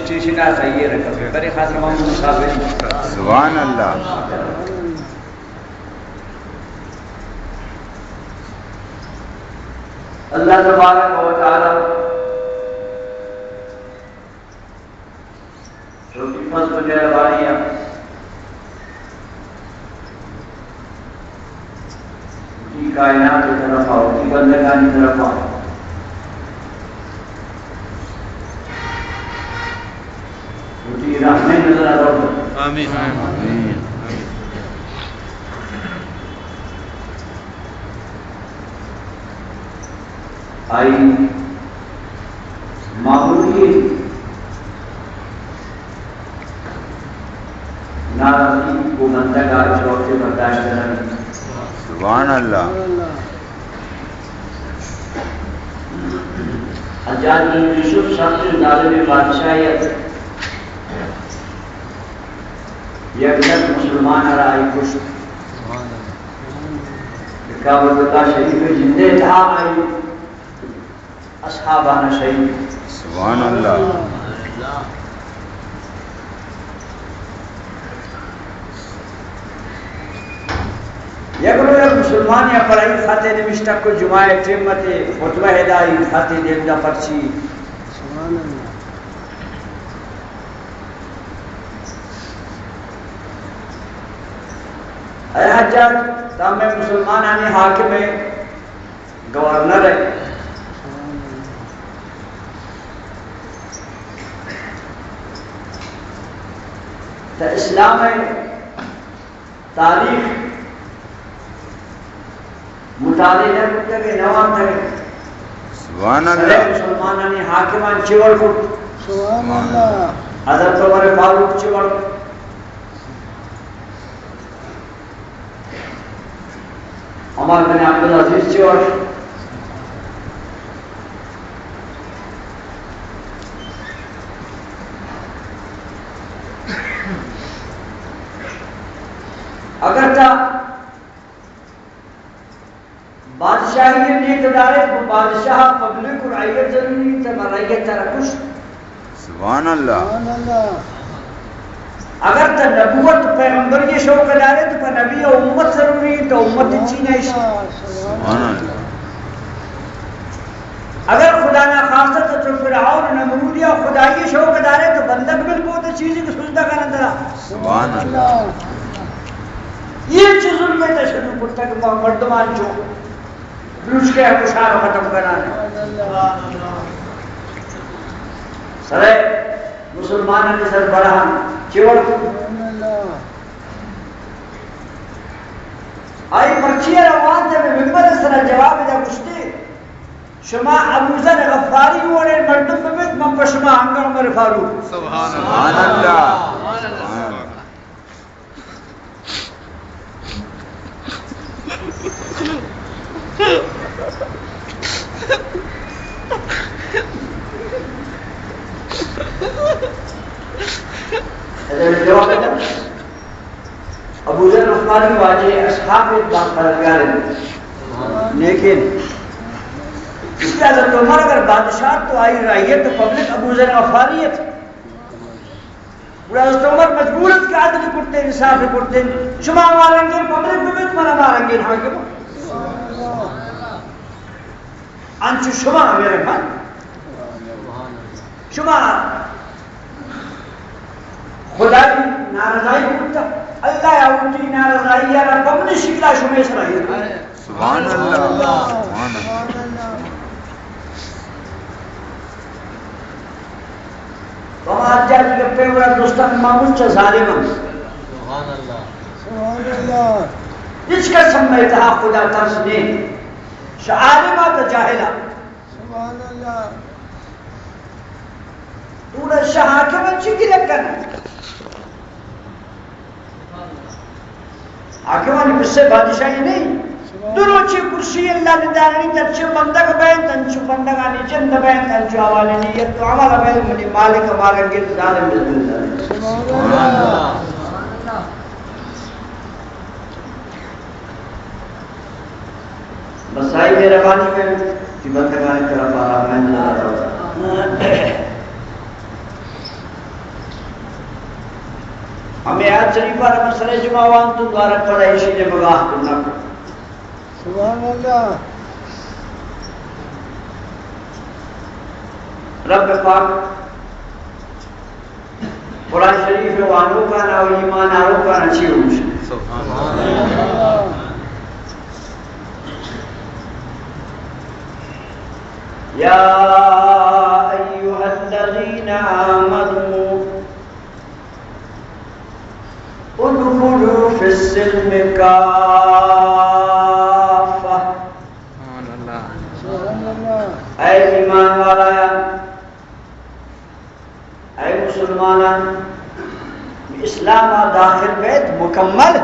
شیشنا صحیح رکھا، برے خاطر محمد صاحب۔ سبحان اللہ۔ اللہ تبارک و تعالی وتی فضل و مہربانی ءَ وتی کائنات ءِ طرف ءَ، وتی بندگانی طرف ءَ وتی رحم ءِ نظر ءَ روت۔ آمین۔ آمین۔ آئی معمولی ناراضی گوں بندگ ءَ ہچ وقت برداشت نہ بیت۔ سبحان اللہ۔ حجاج بن یوسف سخت ظالم بادشاہے ات، یک لک مسلمان ءَ را آئی کشت۔ کعبۃ اللہ شریف ءِ جند ءِ تہا آئی اصحابان ءَ شہید۔ سبحان اللہ۔ یک روچ یک مسلمانے ءَ پر آئی خط ءَ نبشتہ کت، جمعہ ءِ ٹیم ات، خطبہ ءَ دا، آئی خط ءِ دیم دا پرچی۔ سبحان اللہ۔ اے حجاج، تو مئے مسلمانانی حاکم ئے، گورنر ئے، تو اسلام ءِ تاریخ مطالعہ نہ کتگ ئے، نہ وانتگ ئے۔ سبحان اللہ۔ سرے مسلمانانی حاکمان چے وڑ کت؟ سبحان اللہ۔ حضرت عمر فاروق چے وڑ؟ عمر بن عبدالعزیز چے وڑ؟ اگر تا بادشاہی ءَ نیت داریت، گوں بادشاہ، پبلک و رعیت ضروری انت، ما رعیت ءَ را کشت۔ سبحان اللہ۔ سبحان اللہ۔ اگر تو نبوت پیغمبری ءِ شوق داریت، تو پہ نبی ءُ امت ضروری انت، تو امت چی نیست۔ سبحان اللہ۔ اگر خدا نخواستہ تو چو فرعون نمرودی ءَ خدائی ءِ شوق داریت، تو بندگ بل کو تو چیزی کہ سجدہ کنن ترا۔ سبحان اللہ۔ یہ چیز ظلم ءُ تشدد کرتا کہ مردمان چو بلوچ کے کشار ختم کرنا ہے۔ سرے مسلمانانی سربراہان چے وڑ کو؟ آئی پرچی ءَ روان تے ممبر ءِ سرا جواب دا گشتے، شما ابوذر غفاری وڑیں مردم ببیت، من پہ شما انگا عمر فاروق۔ سبحان اللہ۔ سبحان اللہ۔ حضرت جواب دا، ابوذر غفاری واجہ اصحاب ایک بات پرگار ہے۔ لیکن اس کے حضرت عمر اگر بادشاہ تو آئی رعیت پبلک ابوذر غفاری ہے۔ گڑا حضرت عمر مجبور ات کہ عدل کرتے، انصاف کرتے۔ شما ہما رنگیں پبلک ببیت، من ہما رنگیں حاکم۔ انچو شما میرے من۔ شما خدائی ناراضائی کرتا۔ اللہ یا وتی ناراضائی یا رب من شکلا شما اسرائیل۔ سبحان اللہ۔ سبحان اللہ۔ تو ہما حجاج گپے گڑا دوستان ما مچ ظالم ہم۔ سبحان اللہ۔ سبحان اللہ۔ ہچ کس ہم مئے تہا خدا ترس نہیں۔ شہ عالم آ تا جاہل آ۔ سبحان اللہ۔ تو گڑا شہ حاکم چی گلہ کن؟ حاکمانی قصہ بادشاہی نہیں۔ دو روچے کرسی اللہ ندارنی، ترچے بندگ بین، تنچو بندگانی جند بین، تنچو حوالے نیت و عمل بین، منی مالک مارنگے تو ظالم بزن ظالم۔ سبحان اللہ۔ بس آئی مہربانی میں کہ بندگانی طرف آرام میں نظر آتا۔ ہمے آیت شریف ءَ را من سر جمعہ وانت، تو دوارہ پدا ایشی نیمگا کنگ۔ سبحان اللہ۔ رب پاک قرآن شریف ءِ وانوکانا و ایمان آروکانا چی گوشی؟ سبحان اللہ۔ یا ایھا الذین آمنوا ادخلوا فی السلم کافة۔ سبحان اللہ۔ اے ایمان والایان، اے مسلمانان، اسلام ءَ داخل بیت مکمل۔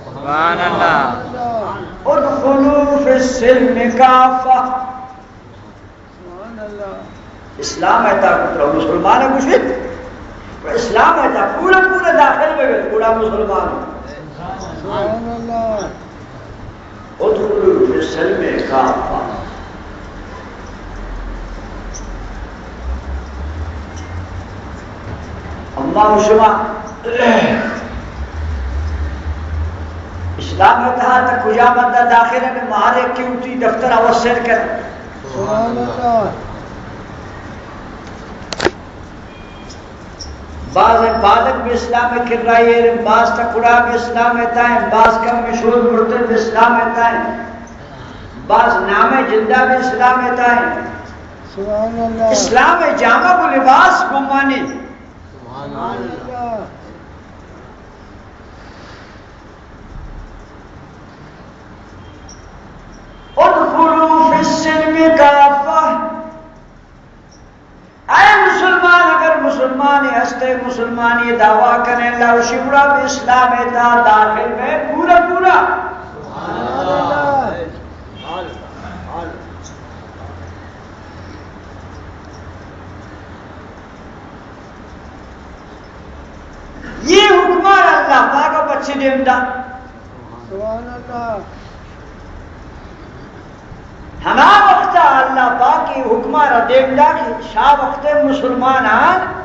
سبحان اللہ۔ ادخلوا فی السلم کافة۔ سبحان اللہ۔ اسلام ءِ تہا پورا مسلمان گوشیت، اسلام ءِ تہا پورا پورا داخل بہ بیت، پورا مسلمان۔ سبحان اللہ۔ ادخلوا فی السلم کافة۔ اما شما اسلام ءِ تہا تا کجا بندہ داخل ہے، مہر یکی وتی دفتر ءَ وت سر کن۔ سبحان اللہ۔ باز پادک بہ اسلام ءِ کرا ایر، باز تکڑا بہ اسلام ءِ تہا ایں، باز کم شور مرتد بہ اسلام ءِ تہا ایں، باز نام جندا بہ اسلام ءِ تہا ایں۔ سبحان اللہ۔ اسلام ءِ جامہ و لباس گمانی۔ سبحان اللہ۔ ادخلوا فی السلم کافة۔ اے مسلمان، اگر مسلمانے ہستے، مسلمانی دعویٰ کنے، اللہ وشی گڑا بہ اسلام ءِ تہا داخل بے پورا پورا۔ سبحان اللہ۔ یہ حکمار اللہ پاک ءَ پچے دیم دا۔ سبحان اللہ۔ ہما وقت اللہ پاک یہ حکمار دیم دا کہ شا وقت مسلمانان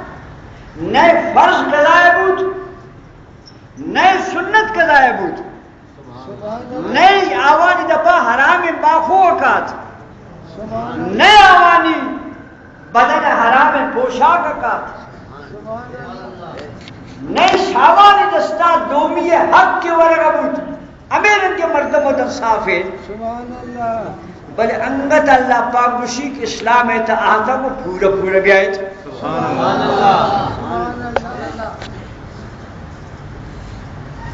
نئے فرض قضائے بود، نئے سنت قضائے بود۔ سبحان اللہ۔ نئے آوانی دپا حرام باخو کات۔ سبحان اللہ۔ نئے آوانی بدن حرام پوشاک کات۔ سبحان اللہ۔ نئے شاوانی دستا دومی حق کے ورگا بود۔ ہمے رنگ مردم و در صافے۔ سبحان اللہ۔ بلے انگت اللہ پاک گوشی کہ اسلام ءِ تہا آتا کو پورا پورا بیائیت۔ سبحان اللہ۔ سبحان اللہ۔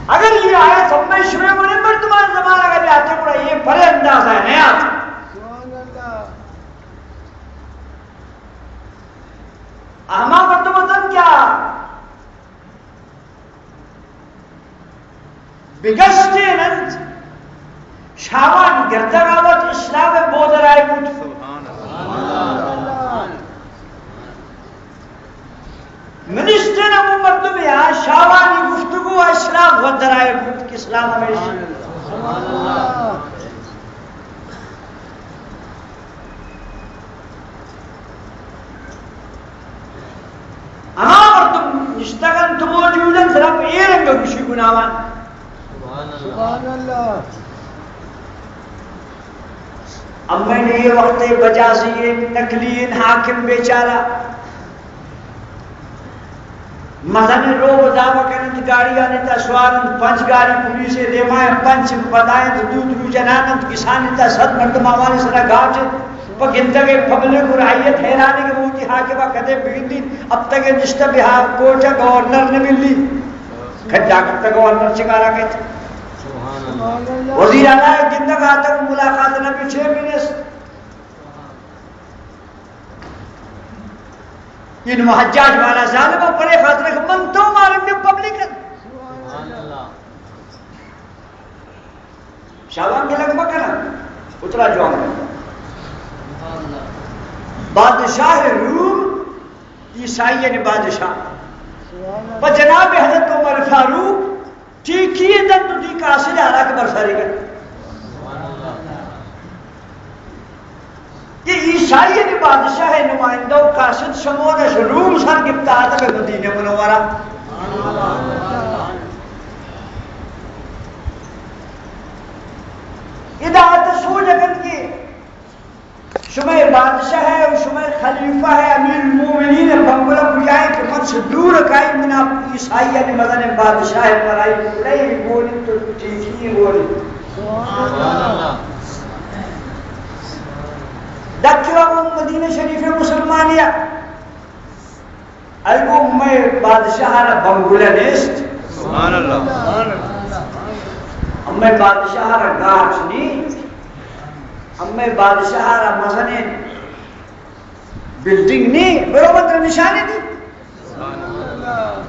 اگر یہ آیت ہمیں شروع میں مردمان زمانہ کا جاتے گڑا یہ بڑے انداز ہے، نہیں آتا۔ سبحان اللہ۔ اما مردم تن کیا بگشتین انت، شاوان گردگا وت اسلام بودرائے بود۔ سبحان اللہ۔ منشتین ہمو مردم یا شاوانی گفتگو اسلام ودرائے بود کہ اسلام ہمیش۔ سبحان اللہ۔ ہما مردم نشتگ انت و موجود انت، رب اے رنگ گوشی گناوان۔ سبحان اللہ۔ امین اے وقت بجازی نقلی حاکم بیچارہ مزن روب دعوی کننت، گاڑیانی تہا سوار انت، پنچ گاڑی پولیس ءِ دیما انت، پنچ پدا انت، دو دو جنان انت، کسانی تہا صد مردم آوانی سرا گاٹ انت، پہ گندگ ءَ پبلک و رعیت حیران انت کہ وتی حاکم ءَ کدے بگندیت، اب تک نشتہ بہار کوٹ ءَ گورنر نہ ملی، کجا کتہ گورنر چگارا کیت؟ وزیر اعلیٰ گندگ آتک ملاقات نہ بی، چیئرمین است۔ یہ نو حجاج والا ظالم، پرے خاطر کہ من تو مارن دے پبلک۔ سبحان اللہ۔ شاوان گلگ مکنہ، اترا جوان۔ بادشاہ روم، عیسائی یعنی بادشاہ، پہ جناب حضرت عمر فاروق ٹیکی دنت و دی قاصد ہلاک برساری کنت۔ کہ عیسائی یعنی بادشاہ نمائندہ و قاصد شمودا شہ روم سر گپتہ آتکہ مدینہ منورہ۔ شمئے بادشاہ ءَ و شمئے خلیفہ ءَ، امیر المومنین ءِ بنگلہ کجا اِنت کہ من چہ دور ءَ کائیں، منا عیسائیانی مزنیں بادشاہ ءِ پر آئی کپڑے بی گون اِنت و ٹیکی گون اِنت؟ سبحان اللہ۔ ڈکّ ءَ گوں مدینہ شریف ءِ مسلمانے ءَ۔ آئی گو مئے بادشاہ ءَ را بنگلہ نیست۔ سبحان اللہ۔ مئے بادشاہ ءَ را گاٹ نیست۔ مئے بادشاہ ءَ را مزنیں بلڈنگ نی، برو من ترا نشانے دی۔ سبحان اللہ۔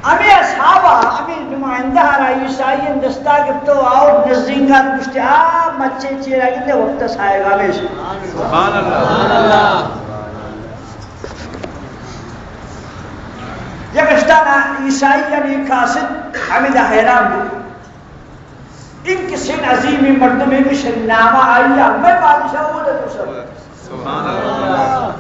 ہمے اصحابہ، ہمے نمائندہ را عیسائیاں دستا گپت و آورت نزیکا، گوشت، آ مچے چیرا گندے وقت سائے گامیش۔ سبحان اللہ۔ یک اشتانا عیسائیانی قاصد ہمدا حیران بود۔ این کسین عظیمیں مردمے کہ شن نام آئی ہمے بادشاہ بود تو سب۔ سبحان اللہ۔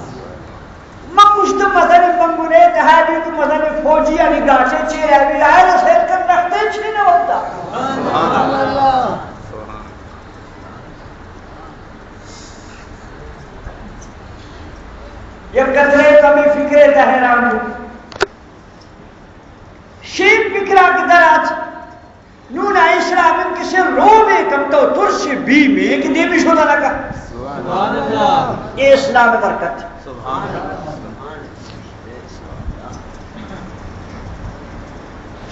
من گوشت مزن بنگلے تہا بیت، مزن فوجیانی گاٹے چیرا بی، آئرا سیر کن رکھتے چی نہ ہوتا۔ سبحان اللہ۔ یک قطرے کمی فکرے تہ حیران بود۔ شیم فکرا کہ در آت۔ نون آئی سرا ہمینکسے روبے کپتو، ترسے بیمے کہ دیمی شودا نہ کا۔ سبحان اللہ۔ اے اسلام برکت۔ سبحان اللہ۔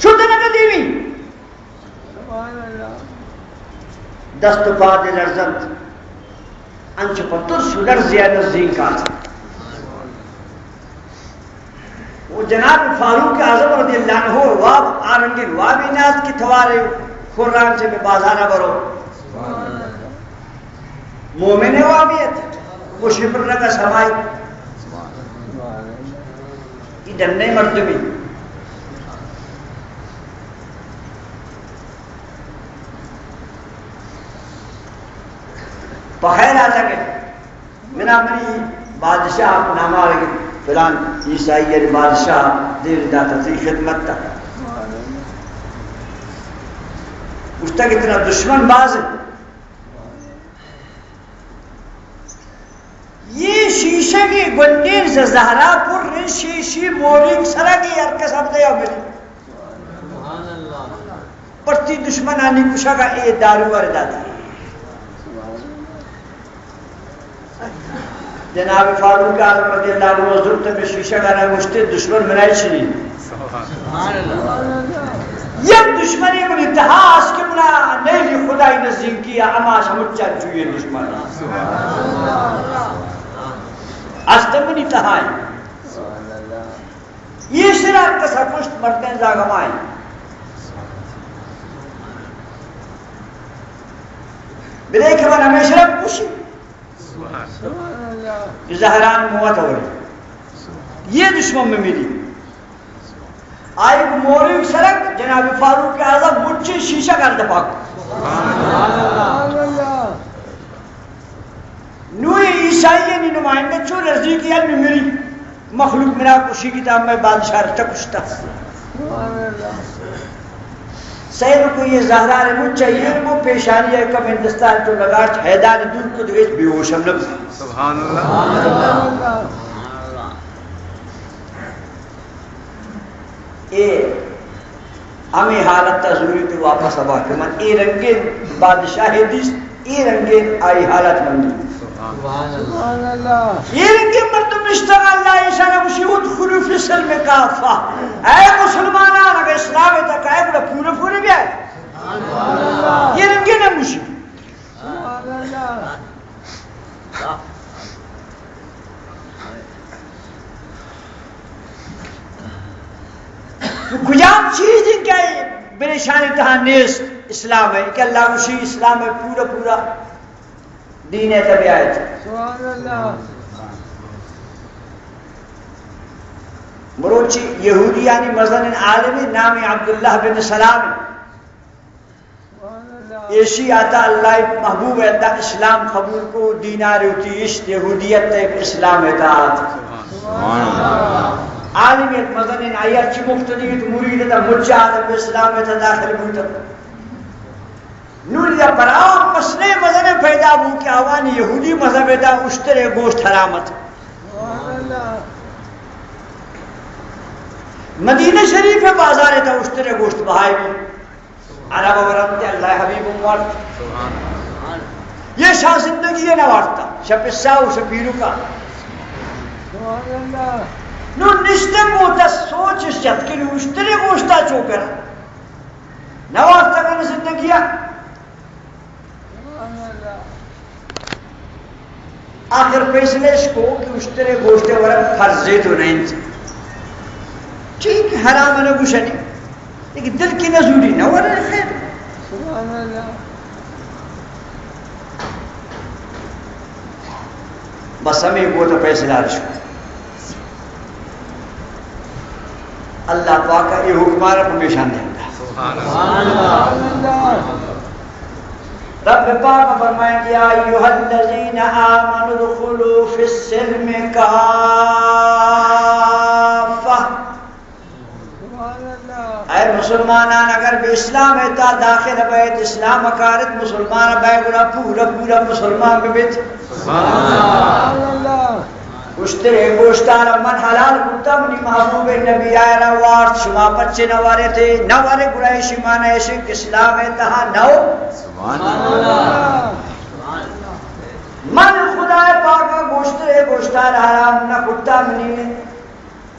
شودا نہ کا دیمی۔ سبحان اللہ۔ دست و پاد لرزنت۔ انچو پہ ترس و لرزے ءَ نزیک آت۔ و جناب فاروق اعظم رضی اللہ عنہ واب آ رنگیں وابے نہ ات کہ توارے خران چہ بہ بازار ءَ برو۔ مومن وابے ات، خوش پر نہ کس ہمائی۔ ای ڈنے مردمی۔ پہ خیر آتکے۔ منا منی بادشاہ نامارگ فلان عیسائی ءِ بادشاہ دیر داتا تئی خدمت تا۔ گوشتا کہ ترا دشمن باز انت۔ یہ شیشگے گونڈیں ز زہرا پر انت، شیشی مورینگ سرگے ہر کس ہم دیا ملی۔ پر تئی دشمنانی کشگ ءَ اے دارو ور داتی۔ جناب فاروق اعظم رضی اللہ عنہ زرت بہ شیشگ ءَ را گوشتے، دشمن منائی چنی۔ یک دشمنے منی تہا است کہ منا نیلی خدائی نزیکی ءَ، ہما شمچا چوئے دشمن است منی تہا۔ یہ سرا کسا پشت مردیں زاگمائیں۔ بلے کہ من ہمیشہ کشی۔ زہران موت ہو۔ یہ دشمن میں ملی۔ آئی مورنگ سرک جناب فاروق اعظم مچی شیشہ کر دپاک۔ نوں اے عیسائیانی نمائندہ چو لرزی کہ انی مری مخلوق منا کشی کی تا میں بادشاہ رچہ کشتا۔ سید کو یہ زہرا نے مجھ چاہیے کو پیشانی ہے کم ہندوستان تو لگا حیدان دور کو دیکھ بے ہوش ہم نہ۔ سبحان اللہ۔ اے ہمے حالت ءَ زوریت واپس ابا کہ من اے رنگیں بادشاہے دیست، اے رنگیں آئی حالت من دیست۔ سبحان اللہ۔ اے رنگیں مردم نشتگ، اللہ ایشان گوشی، ادخلوا فی السلم کافہ۔ اے مسلمانان، اگر اسلام ءَ تک آئے، گڑا پورے پورے بیائے۔ اے رنگیں نہ گوشی۔ تو کجام چیز کہ پریشانی تہا نیست، اسلام ہے کہ اللہ گوشی اسلام ہے پورا پورا دین ہے تبع آیت۔ سبحان اللہ۔ مروچی یہودیانی مزن عالمی نام عبداللہ بن سلام۔ ایشی آتا اللہ محبوب ءَ دا اسلام قبول کو، دینار وتی اشت، یہودیت ءَ اسلام ءَ دات۔ سبحان اللہ۔ عالم ایت مزنیں، آئی ہرچی مقتدی ایت، مرید ایت، مجا آدم اسلام ءَ داخل بوت۔ نوں یا پرا مسئلہ مزن پیدا بو کہ آوانی یہودی مذہب ءِ تہا اشتر ءِ گوشت حرام ات۔ مدینہ شریف ءِ بازار ءِ تہا اشتر ءِ گوشت بہائی بی۔ عرب ورنت، اللہ ءِ حبیب ءَ وارت۔ یہ شاہ زندگی ءَ نہ وارتا، شہ پسا و شہ پیرکا۔ نوں نشتگ بوتا سوچ اش جت کہ نوں اشتر ءِ گوشتا چو کر۔ نہ وارتگ انت زندگی ءَ۔ آخر فیصلہ اش کو کہ اشتر ءِ گوشت ءِ ورگ فرض ءِ تو نہ انت۔ ٹھیک، حرام نہ گوشنی، لیکن دل کی نہ زوری نہ ورے خیر۔ بس ہمے گوت فیصلہ اش کو۔ اللہ پاک ءَ اے حکم ءَ را پمیشان دینتا۔ سبحان اللہ۔ رب پاک فرمائیں، یا ایھا الذین آمنوا ادخلوا فی السلم کافہ۔ اے مسلمانان، اگر بہ اسلام ءِ تہا داخل بیت، اسلام کارت، مسلمان بئے، گڑا پورا پورا مسلمان ببیت۔ سبحان اللہ۔ اشتر ءِ گوشتارا من حلال کتا، منی محبوب نبی آئرا وارت، شما پچے نہ ورتے؟ نہ ورے، گڑا ایشی معنی ایشی کہ اسلام ءِ تہا نہ ہو۔ سبحان اللہ۔ من خدا پاک ءَ گوشت ءِ گوشتار حرام نہ کتا، منی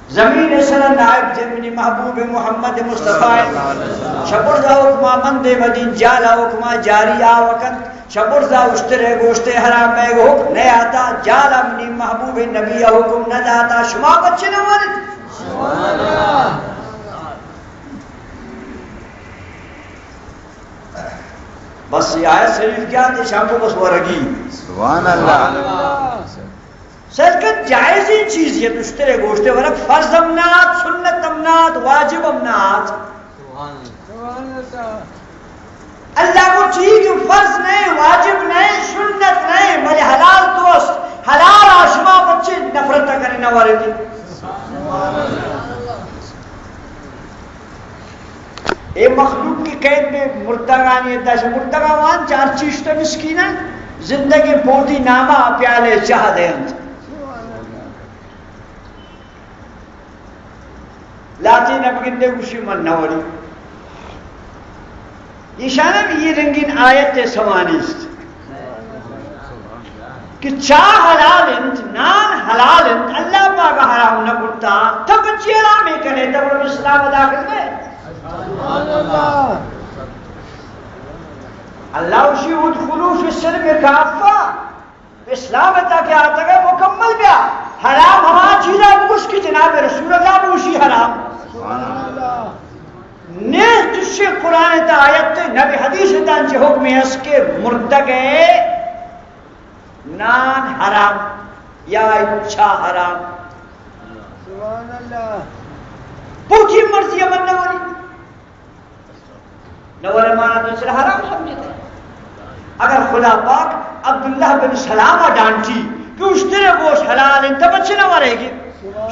زمین ءِ سرا نائب جے منی محبوب محمد مصطفی۔ شہ برزا حکما من دیم دین، جالا حکما جاری آوکن۔ شہ برزا اشتر ءِ گوشت ءِ حرام بیگ حکم نہ آتا، جالا منی محبوب نبی ءَ حکم نہ داتا، شما پچے نہ ورت؟ بس یہ آیت شریف کیا تے شامپو بس ورگی۔ سبحان اللہ۔ سرکت جائزیں چیزے ات، اشتر ءِ گوشت ءِ ورگ فرض ہم نہ ات، سنت ہم نہ ات، واجب ہم نہ ات۔ اللہ گو چیز فرض نہ، واجب نہ، سنت نہ، بلے حلال تو است۔ حلال ءَ شما پچے نفرت کنی نہ ورتی۔ اے مخلوق کہ قید بہ مردگانی دش، مردگا وان چار چیشتہ مسکیناں زندگی پوتی ناما پیالے چاہ دینت۔ لاتی نہ بگندے گوشی من نہ وری۔ ایشانا بھی یہ رنگین آیت سوانی است۔ کہ چاہ حلال انت، نان حلال انت، اللہ پاک حرام نہ کرتا، تب چی حرام کنے، تب اسلام داخل نہ۔ اللہ اشی ادخلوا فی السلم کافہ، اسلام تہا کہ آتگے مکمل بیا، حرام ہما چیزا بگوش کہ جناب رسول اللہ بوشی حرام۔ نیست چشیں قرآن تہا آیت، نبی حدیث تہا انچیں حکمے است کہ مردگے نان حرام یا چاہ حرام۔ سبحان اللہ۔ پوچی مرضی من نہ وری۔ نہ ورے مانا تو چرا حرام سمجھتے؟ اگر خدا پاک عبداللہ بن سلام ءَ ڈانٹی کہ اشتر ءِ گوش حلال انت، تب چہ نہ ورے گی؟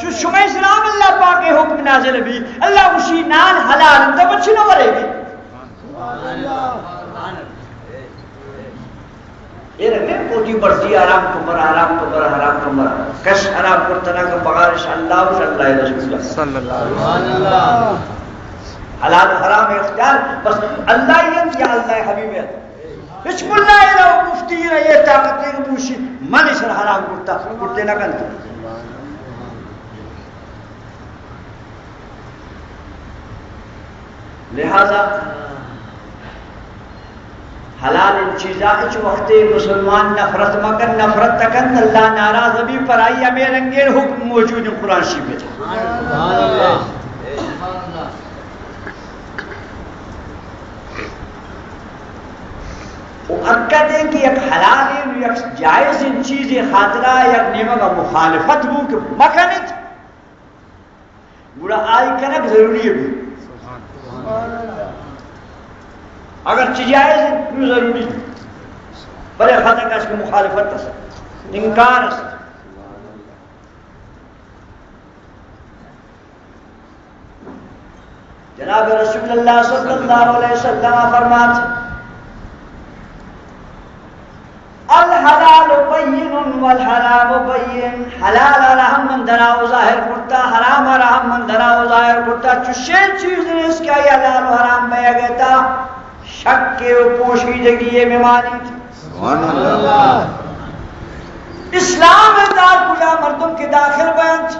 شو شما اسلام اللہ پاک ءِ حکم نازل بی، اللہ گوشی نان حلال انت، تب چہ نہ ورے گی؟ اے رنگیں پوتی برزی آرام کمر، آرام کمر، آرام کمر۔ کس آرام کرتا نہ کہ بغارش اللہ و اللہ رسول اللہ۔ صلی اللہ علیہ وسلم۔ حلال و حرام اختیار بس اللہ ہی انت یا اللہ حبیب انت۔ ہچ ملا ءَ را و مفتی ءَ را یہ طاقت نہیں کہ بوشی من سر حرام کرتا، کرتے نہ کنت۔ لہذا حلال ان چیزا ہچ وقتے مسلمان نفرت مکن، نفرت تکنت اللہ ناراض بی، پر آئی ہمے رنگیں حکم موجود ہیں قرآن شریف میں۔ و حقیقت ہے کہ یک حلال و یک جائز ان چیزے خاطرہ یک نیمگا مخالفت بو کہ مکنت، گڑا آئی کنگ ضروری ہے۔ اگر چی جائز ہے، نو ضروری ہے۔ بلے خطا کش کہ مخالفت است، انکار است۔ جناب رسول اللہ صلی اللہ علیہ وسلم فرمات، الحلال بین والحرام بین، حلال ءَ را ہم من دراہ و ظاہر کرتا، حرام ءَ را ہم من دراہ و ظاہر کرتا۔ چشیں چیز نیست کہ آئی حلال و حرام بیگ ءِ تہا شکے و پوشیدگی یے بمانیت۔ سبحان اللہ۔ اسلام ءِ تہا کجا مردم کہ داخل بنت،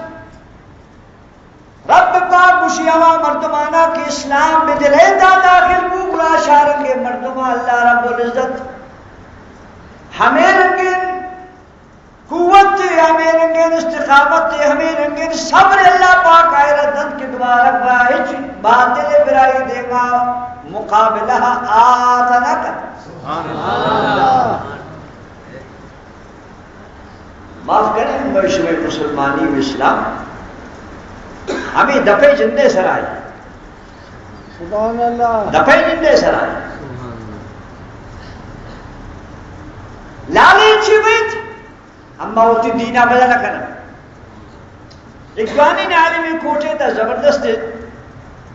رب پاک گوشی، ہما مردمانا کہ اسلام بہ دل ءِ تہا داخل بو، گڑا شارنگیں مردماں اللہ رب العزت ہمے رنگیں قوت، ہمے رنگیں استقامت، ہمے رنگیں صبر اللہ پاک آئرا دنت کہ دوبارہ با ہچ باطل برائی دیما مقابلہ آت نہ کنت۔ سبحان اللہ۔ معاف کنیں، مئے شمئے مسلمانی و اسلام ہمے دپ ءِ جند ءِ سرا ایں۔ سبحان اللہ۔ دپ ءِ جند ءِ سرا ایں۔ سبحان اللہ۔ لالچ چی بیت؟ اما وتی دین ءَ بدل کناں۔ یک جوانیں عالمے کوٹے تہا زبردست،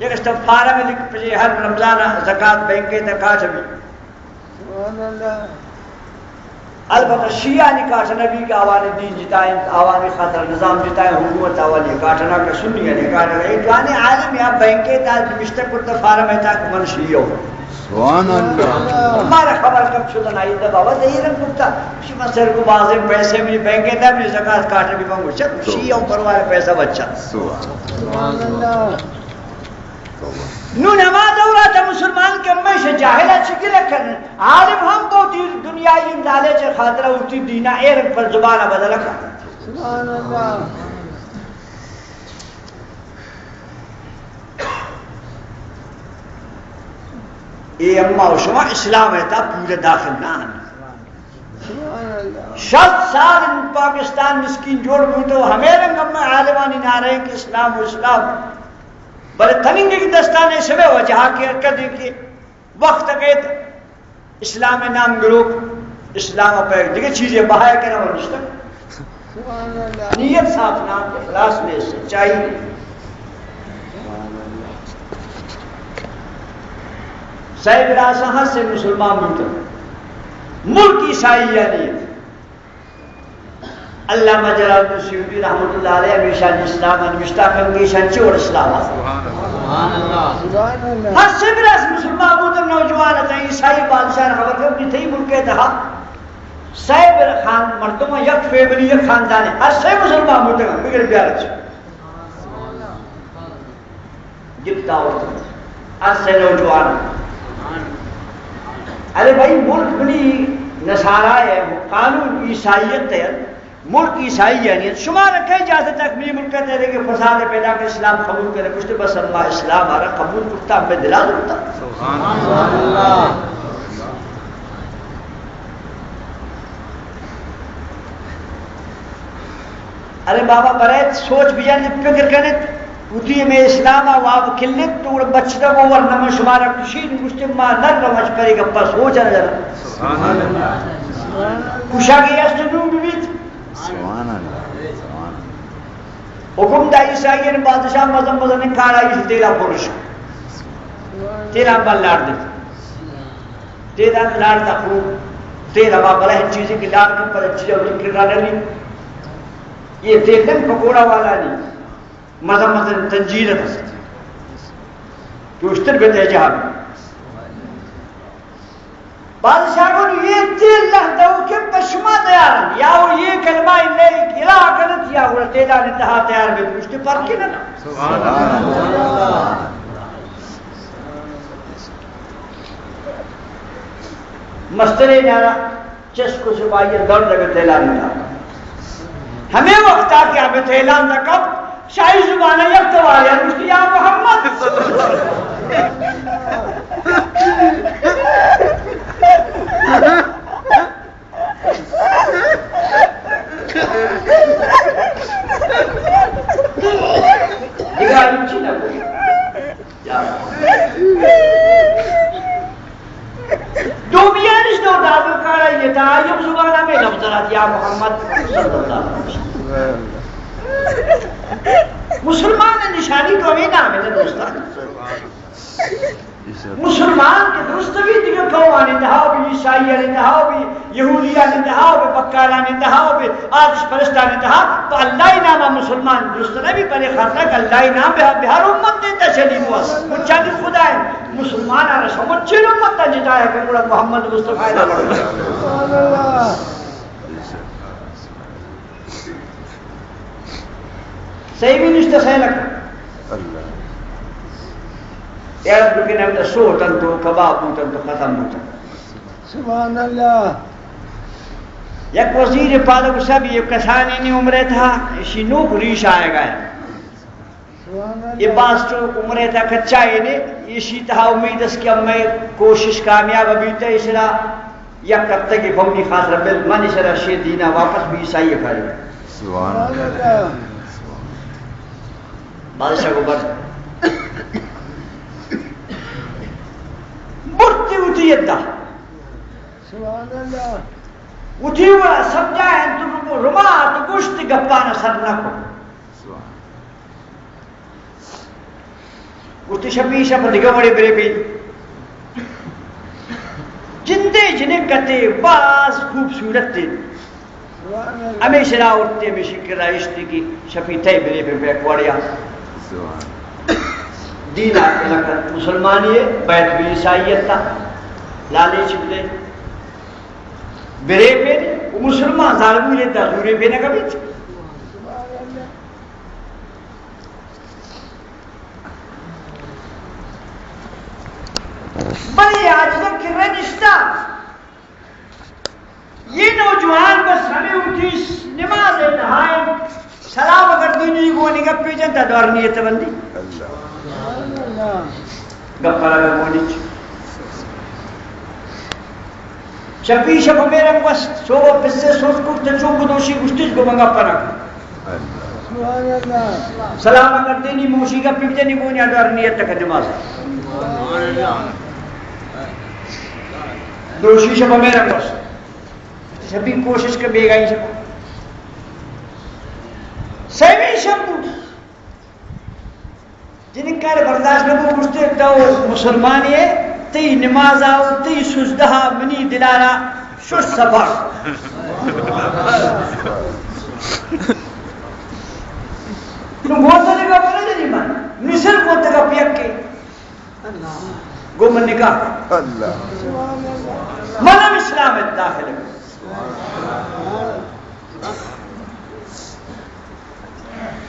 یک اشتم فارم لکھ پجے، ہر رمضان ءَ زکات بینک ءِ تہا کاٹ بی۔ سبحان اللہ۔ البتہ شیعانی کاٹ نہ بی کہ آوانی دین جتا انت، آوانی خاطر نظام جتا انت، حکومت آوانی کاٹ نہ کہ سنیانی کاٹ نہ۔ یک جوانیں عالمے بینک ءِ تہا نوشتہ کرتا فارم ءِ تہا کہ من شیعہ اوں۔ سبحان اللہ۔ مارا خبر کم شد نہ، اے دبا وت ایران کرتا۔ شما سر کو بازیں پیسے منی بینک ءِ تہا، منی زکات کاٹ بی، من گوشت، شیعہ اوں، پرواہ، پیسہ بچا۔ سبحان اللہ۔ نوں ہما دور ءَ تہ مسلمان کمش جاہل ءَ چگل کن، عالم ہم بوتی دنیائی لالچ ءِ خاطر ءَ وتی دین ءَ اے رنگ پر زبان ءَ بدل کن۔ سبحان اللہ۔ اے اما و شما اسلام ءِ تہا پورا داخل نہ انت۔ شست سال پاکستان مسکین جوڑ بوتو، ہمے رنگ ہم عالمانی نعرہ کہ اسلام و اسلام۔ بلے تننگے کہ دستانے شبے وجہ کہ حرکت کہ وقت کیت اسلام نام گروپ، اسلام پہ دیگه چیزیں بہائے کرا ونشتہ۔ سبحان اللہ۔ نیت صاف نہ، اخلاص نے، سچائی نے۔ سبحان اللہ۔ سئے براساں ہر سے مسلمان بوتن، ملک عیسائیانی۔ علامہ جلال الدین سیوطی رحمت اللہ علیہ ہمیشانی اسلام ءَ نوشتہ کن کہ ایشان چی وڑ اسلام ءَ۔ سبحان اللہ۔ ہر سے براس مسلمان بوتن، نوجوان ات، عیسائی بادشاہ ءَ خبر کن کہ تئی ملک ءِ تہا سئے بر خان مردم، یک فیملی، یک خاندان، ہر سے مسلمان بوتن، بگر بیارت۔ گپت آورت۔ ہر سے نوجوان۔ ارے بھائی، ملک منی نصارا ہے، قانون عیسائیت ہے، ملک عیسائی ہے، نہیں۔ شمارا کئی اجازت ہے کہ منی ملک ءِ تہا کہ فساد پیدا کہ اسلام قبول کرے؟ گوشتے، بس اما اسلام ءَ را قبول کرتا، ہمے دلا زرتا۔ سبحان اللہ۔ ارے بابا، برے سوچ بیان، فکر کنت، وتی ہمے اسلام ءَ واب کلت، تو گڑا بچتا گو ورنہ من شمارا کشی، گوشتے ما نہ رواں، پرے گپا سوچ نہ جنا۔ سبحان اللہ۔ کشا گئی است نون بیت۔ سبحان اللہ۔ سبحان اللہ۔ حکم دا عیسائیان بادشاہ مزن مزن کارائی تیلا پرش۔ تیلا بل لاڑ دیت۔ تیل ہم لاڑ تا خوب۔ تیل ہما بلہ چیزیں کہ لاڑ کن پر چیز اور کرا نہیں۔ یہ تیل نہیں پکوڑا والا نہیں۔ مزہ مزہ تنجیل است۔ تو اشتر بہ تہ جہان۔ بادشاہ گو یہ تیل لہ دو کہ پشما تیار ہیں۔ یا وہ یہ کلمہ انہیں الہ کنت یا وہ تیلا انتہا تیار بہ اشتر پر کے نہ۔ سبحان اللہ۔ مسترے نارا چست کو سپاہی دور لگے تیلان دا۔ ہمے وقت آ کہ ابے تیلان دا کپ، شاہی زبان یک توار یا گوشتی، یا محمد۔ دگہ ہچی نہ گوشت۔ دومیانش دور دادو کارا یہ تھا، آئی ہم زبان ہمیں لفظ رات، یا محمد صلی اللہ علیہ وسلم۔ مسلمان نشانی تو ہمیں نام ہے دوستان۔ مسلمان کہ درست بی، دگہ قومانی تہا بی، عیسائیانی تہا بی، یہودیانی تہا بی، بکالانی تہا بی، آتش پرستانی تہا، پہ اللہ ءِ ناما مسلمان درست نہ بی، بلے خاطر کہ اللہ ءِ نام بہ، بہ ہر امت دیتا چلی بوا۔ مچانی خدا ہے، مسلمان آ رسم چین امت تا جتایا کہ گڑا محمد مصطفیٰ ءِ نام۔ سیمی نشتہ خیلک۔ اللہ۔ یاد بکن ہم تو سوتن تو کباب بوتن تو ختم بوتن۔ سبحان اللہ۔ یک وزیر پادگسا بی، یک کسانی نی عمرے تھا، اشی نوک ریش آئے گا۔ سبحان اللہ۔ یہ باز تو عمرے تھا کچا ہے نے، اشی تہا امید اس کہ ہمیں کوشش کامیاب بیتے، اسرا یک ہفتہ کی بمنی خاطر بل من اسرا شے دینا واپس بی عیسائی کرے۔ سبحان اللہ۔ بادشاہ کو بر برتی ہوتی ادا۔ سبحان اللہ۔ وتی وڑا سمجھا انت، رما تو گوشت گپانا سر نہ کو۔ گوشت شپی شپ دگہ وڑے برے بی۔ جندے جنکتے باز خوبصورت تے۔ ہمیشہ را اٹھتے، ہمیشہ کرا اشتی کی شپی تے برے بی بیک وڑیا۔ دینا لکن مسلمانی ہے، بیت بی عیسائیت تا۔ لالچ بدے۔ برے پہ او مسلمان ظالمی لے دا زورے پہ نہ کبھی۔ بلے آج تک کرا نشتا۔ یہ نوجوان بس ہمیں اٹھی نماز ہے نہائیں۔ سلام گردینی گونی گپی جنتا دور نیت بندی۔ اللہ۔ گپ لگا گونی چ۔ شپی شپ میرا گوست، سوب پسے سوچ کرتے چوک دوشی گشتیش گو منگا پناہ۔ سلام گردینی موشی گپی بجنی گونی دور نیت تک نماز۔ دوشی شپ میرا گوست۔ شپی کوشش کہ بیگاہی شپ۔ سیمی شپ۔ جنکار برداشت نہ بو، گوشتے تو مسلمانے، تئی نمازا و تئی سجدہا منی دلارا شش سبق۔ نو گوتا لگا بنا جنی من، مثل گوتا کا پیک کے۔ گو من نکاح۔ اللہ۔ من ہم اسلام داخل۔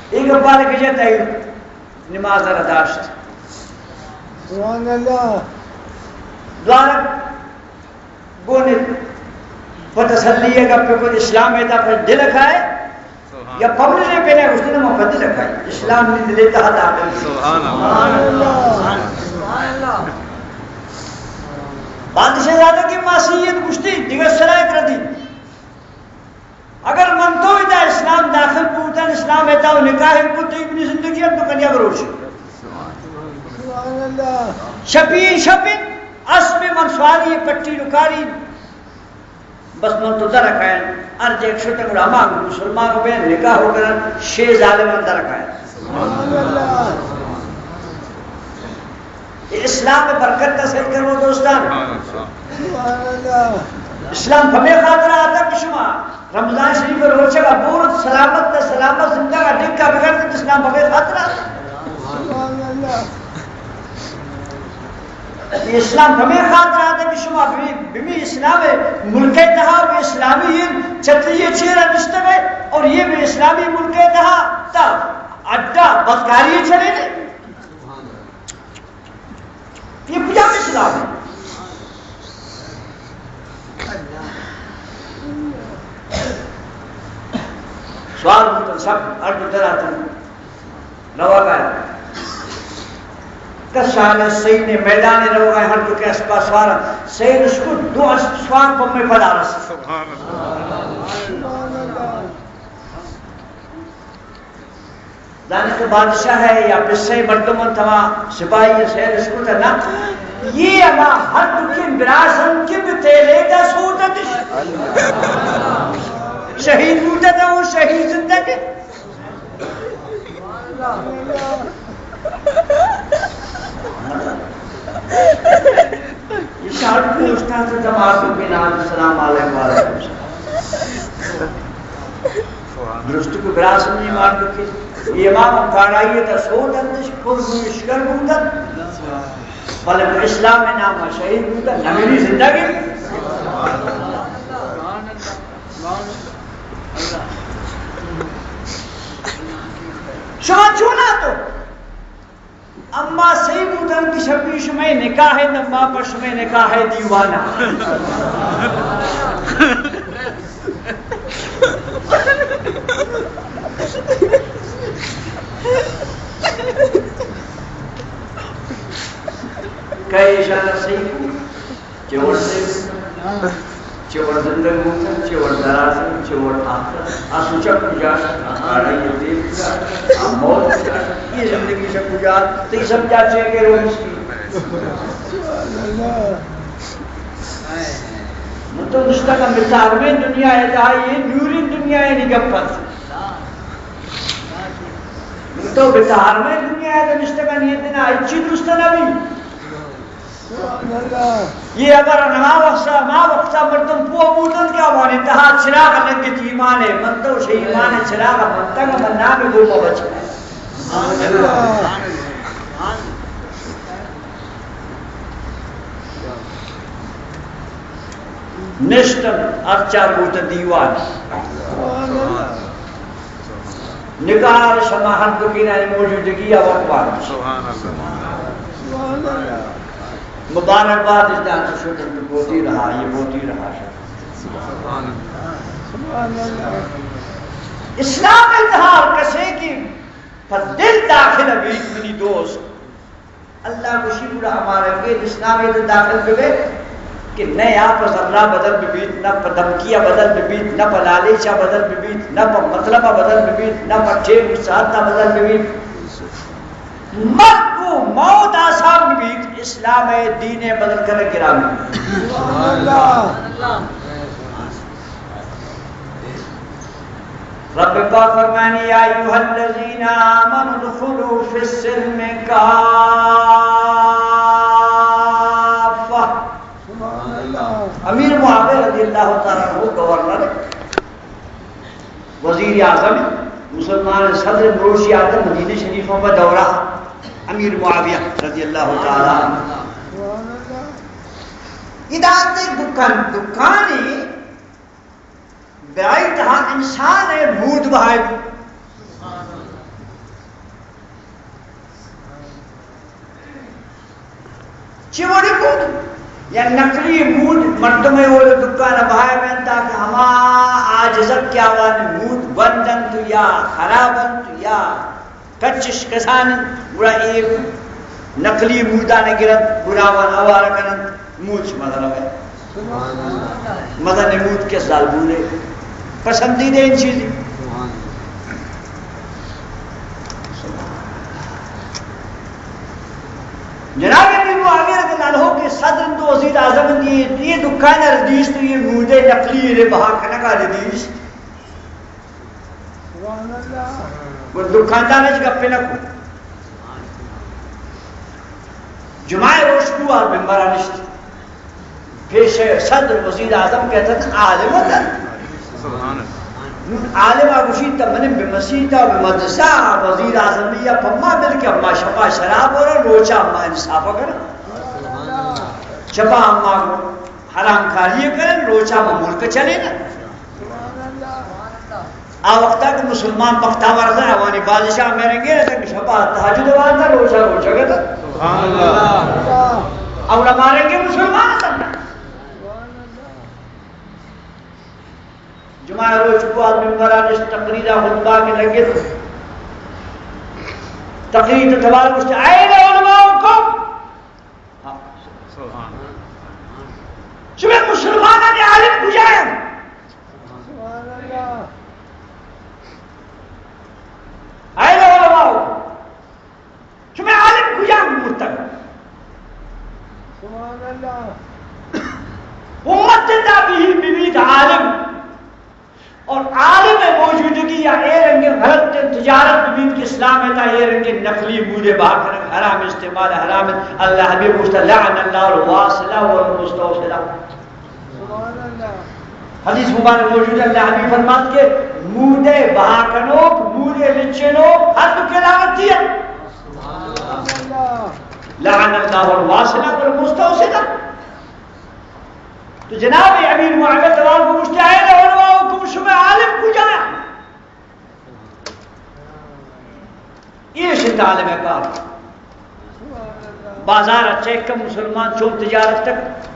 اے گپا لگے جتا ہے۔ نماز را داشت۔ سبحان اللہ۔ دوارہ گونے پہ تسلی گپ کو اسلام ہے تا پہ دل کھائے۔ یا پبلک نے پہلے اس نے محبت لکھائی۔ اسلام نے دل تا داخل۔ سبحان اللہ۔ بادشاہ زادہ کی معصیت گشتی، دیگر شرائط ردی۔ اگر من تو ادا اسلام داخل بوتن، اسلام ادا و نکاح کو، تو اپنی زندگی ہم تو کنیا بروش۔ شپی شپی اسب من سواری پٹی لکاری، بس من تو در کائن، ہر جیک شتن گڑا ہما مسلمان بے نکاح ہو کرن، شے ظالمان در کائن۔ یہ اسلام برکت کا سر کرو دوستان۔ اسلام ہمیں خاطر آتا کہ شما رمضان شریف روچہ کا بورت سلامت تا سلامت زندہ کا ڈکا بگڑ تے اسلام ہمیں خاطر آتا۔ یہ اسلام ہمیں خاطر آتا کہ شما بمی، بمی اسلام ملک تہا بے اسلامی چتری چیرا نشتگے اور یہ بے اسلامی ملک تہا تا اڈا بدکاری چلے نے۔ یہ کجا اسلام ہے؟ سوار بوتن سب ہر دو طرح تن روگا ہے۔ کسان سین میدان روگا ہے، ہر دو کے اسپا سوار سین اس کو دو اسپ سوار پمے پدا رس۔ سبحان اللہ۔ زانئے کہ بادشاہ ہے یا پسے مردم انت، ہما سپاہی ہے، سیر اشکت نہ۔ یہ ہما ہر دکھیں براس انت کہ بہ تیلے دا سوت اتش۔ شہید بوتا تھا، وہ شہید زندہ کے۔ یہ شاید کو استاد سے جماعت کو بنا السلام علیکم وعلیکم السلام۔ درست کو براس نہیں مار کے۔ یہ امام کاڑائی تا سو دندش پر مشکل بودن۔ بلے اسلام نام شہید بودن، نمیری زندگی۔ شما چونا تو اما سہی بودن کہ شپی شمئے نکاح ء، اما پہ شمئے نکاح ء دیوانا۔ کئے اشارہ سہی کو؟ چہ وڑ سے، چہ وڑ زندگ بوتن، چہ وڑ دراز، چہ وڑ آخر۔ آ سوچا کجا، آ کاڑا یہ دے کجا، آ موت کجا، یہ زندگی سے کجا، تئی سمجھا چے کہ روز کی۔ من تو نشتگاں بتارمیں دنیا ء تہا، یہ نوریں دنیا ء نگپت۔ من تو بتارمیں دنیا ء نشتگاں، یہ دن ء ہچی درست نہ بی۔ یہ اگر ہما وقت، ہما وقت مردم پوہ بوتنت کہ آوانی تہا چراغ لگت ایمان ء، من تو شہ ایمان ء چراغ منتگ، من نام گوما بچ۔ نشتن ہر چار بوت دیوان۔ نگار شما ہر دکینانی موجودگی ء وت بات۔ سبحان اللہ۔ مبارکباد اس دان تو شکر کہ بوتی رہا، یہ بوتی رہا۔ سبحان اللہ۔ اسلام ء تہا کسے کہ پہ دل داخل بیت منی دوست، اللہ گوشی گڑا ہما رنگیں اسلام ء داخل بہ بیت کہ نہ آ پہ زرا بدل بہ بیت، نہ پہ دھمکی ء بدل بہ بیت، نہ پہ لالچ ء بدل بہ بیت، نہ پہ مطلب ء بدل بہ بیت، نہ پہ ٹیم ساعت ء بدل بہ بیت۔ مرگ و موت آسان بہ بیت، اسلام ء دین ء بدل کنگ گران بہ بیت۔ سبحان اللہ۔ رب پاک فرمانی، یا ایھا الذین آمنوا ادخلوا فی السلم کافہ۔ سبحان اللہ۔ امیر معاویہ رضی اللہ تعالی عنہ گورنر، وزیر اعظم، مسلمان صدر، مروشی آتا مدینہ شریف پہ دورہ، امیر معاویہ رضی اللہ تعالی عنہ۔ سبحان اللہ۔ ادا تے دکان، دکانی برائی تہا انسان ء مود بہائے بو۔ چی وڑی مود؟ یا نقلی مود مردم ء اول دکان ء بہائے بین تاکہ ہما عاجزک کہ آوانی مود بند انت یا خراب انت یا کچش کسانی، گڑا اے نقلی مودان گرنت، گڑا آوان آوارہ کننت، مود شما دنوے۔ مزن مود کے زالبولے۔ پسندیدہ این چیزی۔ جناب امیر معاویہ رضی اللہ عنہ کہ صدر انت و وزیر اعظم انت، یہ، یہ دکان ار دیست و یہ مودے نقلی رے بہا کنگا دیست۔ سبحان اللہ۔ گڑا دکاندار ہچ گپے نہ کو۔ جمعہ روچ کو آ ممبر نشت۔ پیش صدر وزیر اعظم کہتا تھا عالم ہوتا۔ سبحان اللہ۔ نون عالم آ گوشی تا من بہ مسیت و بہ مدرسہ وزیر اعظم یا پما بلکہ اما شپا شراب اور روچا اما انصاف کر۔ شپا اما حرام کاری کرن، روچا ما ملک چلے نا۔ آ وقتا کہ مسلمان بختاور اتاں، آوانی بادشاہ مہرنگے اتاں کہ شپا تہجد وانتا، روچا روچگ اتاں۔ سبحان اللہ۔ اولا مارنگے مسلمان اتاں۔ جمعہ روچ کو آ ممبرا نشت، تقریر خطبہ کہ لگت۔ تقریر تو توار گوشت، اين علماؤكم؟ سبحان اللہ۔ شمئے مسلمانانی عالم کجا انت؟ سبحان اللہ۔ اين علماؤكم؟ شمئے عالم کجا انت مرتگ؟ سبحان اللہ۔ امت زندہ بہ بیت عالم۔ اور عالم موجودگی یا اے رنگ غلط تجارت بہ بیت کہ اسلام اسلام ءِ تہا اے رنگیں نقلی مودے بہا کنگ حرام، استعمال حرام۔ اللہ حبیب گوشتا، لعن اللہ الواصلہ والمستوصلہ۔ حدیث مبارک موجود ہے، اللہ حبیب فرمات کہ مودے بہا کنوک، مودے لچینوک، ہر دو کے لعنتی ہے۔ لعن اللہ الواصلہ والمستوصلہ۔ تو جناب امیر معاویہ توار کو گوشتے، اين علماؤكم، شما عالم کجا؟ ایش انت عالم ءِ کار۔ بازار ءَ چہ کم مسلمان چون تجارت کنت،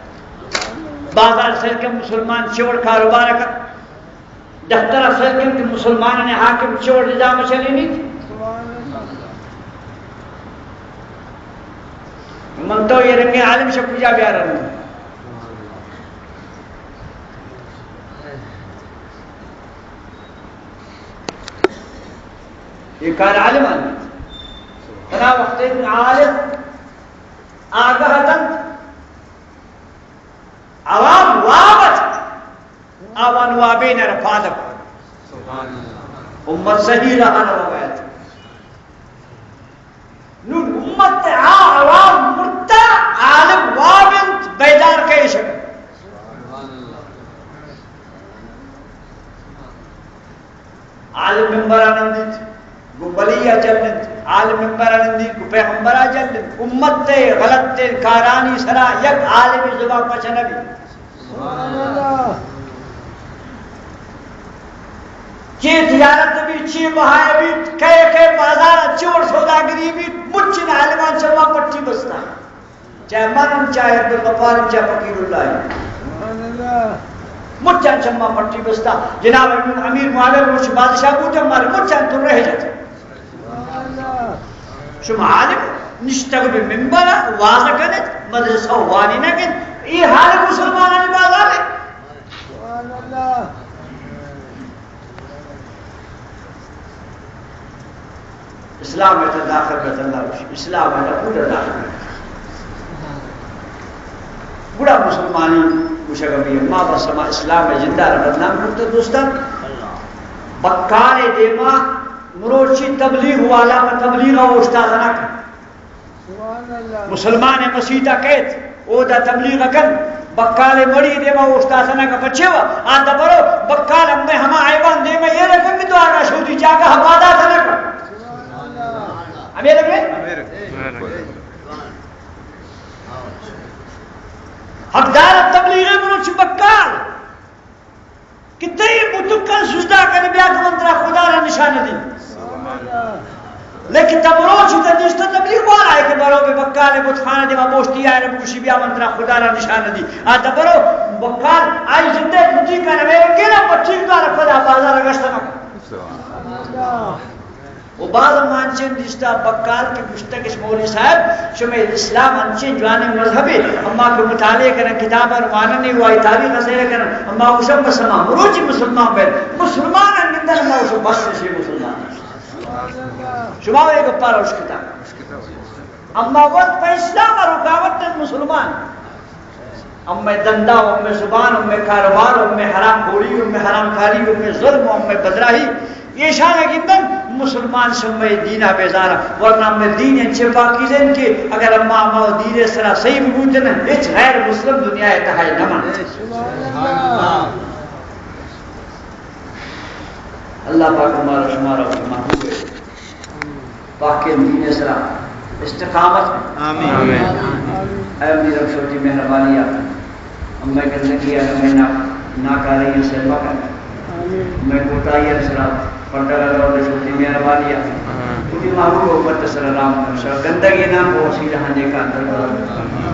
بازار ءَ سر کم مسلمان چون کاروبار کنت، دفتر ءَ سر کم کہ مسلمانانی حاکم چون نظام چلینیت۔ من تو اے رنگیں عالم شہ کجا بیارن؟ اے کار عالمانی انت۔ ہما وقت عالم آگاہ اتنت، عوام واب ات، آوان وابین ءَ را پاد کت۔ امت صحیح راہ ءَ روگ ءَ ات۔ نوں امت ءِ آ عوام مرتا، عالم واب انت، بیدار کئیش انت۔ عالم ممبر ءَ نندیت، گوں ولی ءَ جل انت، عالم ممبر ءَ نندیت، گوں پیغمبر ءَ جل انت۔ امت ءِ غلطیں کارانی سرا یک عالمے زبان پچ نہ بیت۔ سبحان اللہ۔ چے تجارت بیت، چے بہائے بیت، کئے کئے بازار ءَ چے وڑ سوداگری بیت، مچیں عالمان چماں پٹی بستہ۔ چاہے من انت، چاہے عبدالغفار انت، چاہے فقیر اللہ انت۔ سبحان اللہ۔ مچاں چماں پٹی بستہ۔ جناب امیر معاویہ روچ بادشاہ بوت، مارے مچاں تو رہ جت۔ سبحان اللہ۔ شما عالم نشتگ بہ ممبر ءَ واز کنت، مدرسہ وانی نہ کنت، اے حال مسلمانانی بازار انت۔ سبحان اللہ۔ اسلام ءِ تہا داخل بیت، اللہ گوشی، اسلام ءِ تہا پورا داخل بیت۔ گڑا مسلمانی گوشگ بی، ما بس ہما اسلام ءِ جندا را بدنام کرتہ۔ دوستان، بکال ءِ دیما مروچی تبلیغ والا پہ تبلیغ ءَ اوشتاتہ نہ کنت۔ سبحان اللہ۔ مسلمان ءِ مسیت ءَ کئیت، اودا تبلیغ ءَ کنت، بکال ءِ مڑی ءِ دیما اوشتاتہ نہ کنت، پچے وا؟ آ دبرو بکال ہمے ہما حیوان دیما ایر کنت کہ تو آگا شودی جاگہ ءَ پاداتہ نہ کنت۔ سبحان اللہ۔ ہمے لگے؟ حقدار تبلیغ ءِ مروچی بکال کہ تئی بتکاں سجدہ کن، بیا کہ من ترا خدا را نشان دیں۔ لیکن تب روچ تہ دیستہ تبلیغ والا ہے کہ برو بہ بکال ءِ بت خانہ دیما بوشتی آئے، بگوشی بیا من ترا خدا را نشان دیں۔ آ تب برو بکال آئی زندہ بتکاں ہمے گرا پٹی دار خدا بازار گشتہ نہ۔ و باز ما انچیں دیستا بکال کہ گوشتگش، مولوی صاحب، شمئے اسلام انچیں جوانیں مذہبے، اما کہ مطالعہ کنن، کتاباں واننی و آئی تاریخ ءَ سیر کنن، اما گوشن بس ہما مروچی مسلمان بین، مسلمان انگندن، اما گوشن بس اشی مسلمان۔ شما اے گپا را اشکتا۔ اما وت پہ اسلام ءَ رکاوٹ انت مسلمان۔ امے دندا، امے زبان، امے کاروبار، امے حرام خوری، امے حرام کاری، امے ظلم، امے بدراہی، ایشان ءَ گندن مسلمان شمئے دین ءَ بیزار انت، ورنہ امے دین انچیں پاکیزہ انت کہ اگر اما ہما دین ءِ سرا صحیح ببوتن، ہچ غیر مسلم دنیا ءِ تہا نہ منت۔ اللہ پاک مارا شمارا وتی محبوب ءِ پاکیں دین ءِ سرا استقامت۔ آمین۔ اے منی رب، شوتی مہربانی ءَ، امے گندگی ءَ، امے نا-، ناکارہی ءَ سر مکن۔ آمین۔ امے کوتاہی ءِ سرا پردہ لگا، شوتی مہربانی ءَ۔ آمین۔ وتی محبوب امت ءِ سرا رحم کن، شر گندگی نا کو وسیلہ ہاں دیکھا اندر۔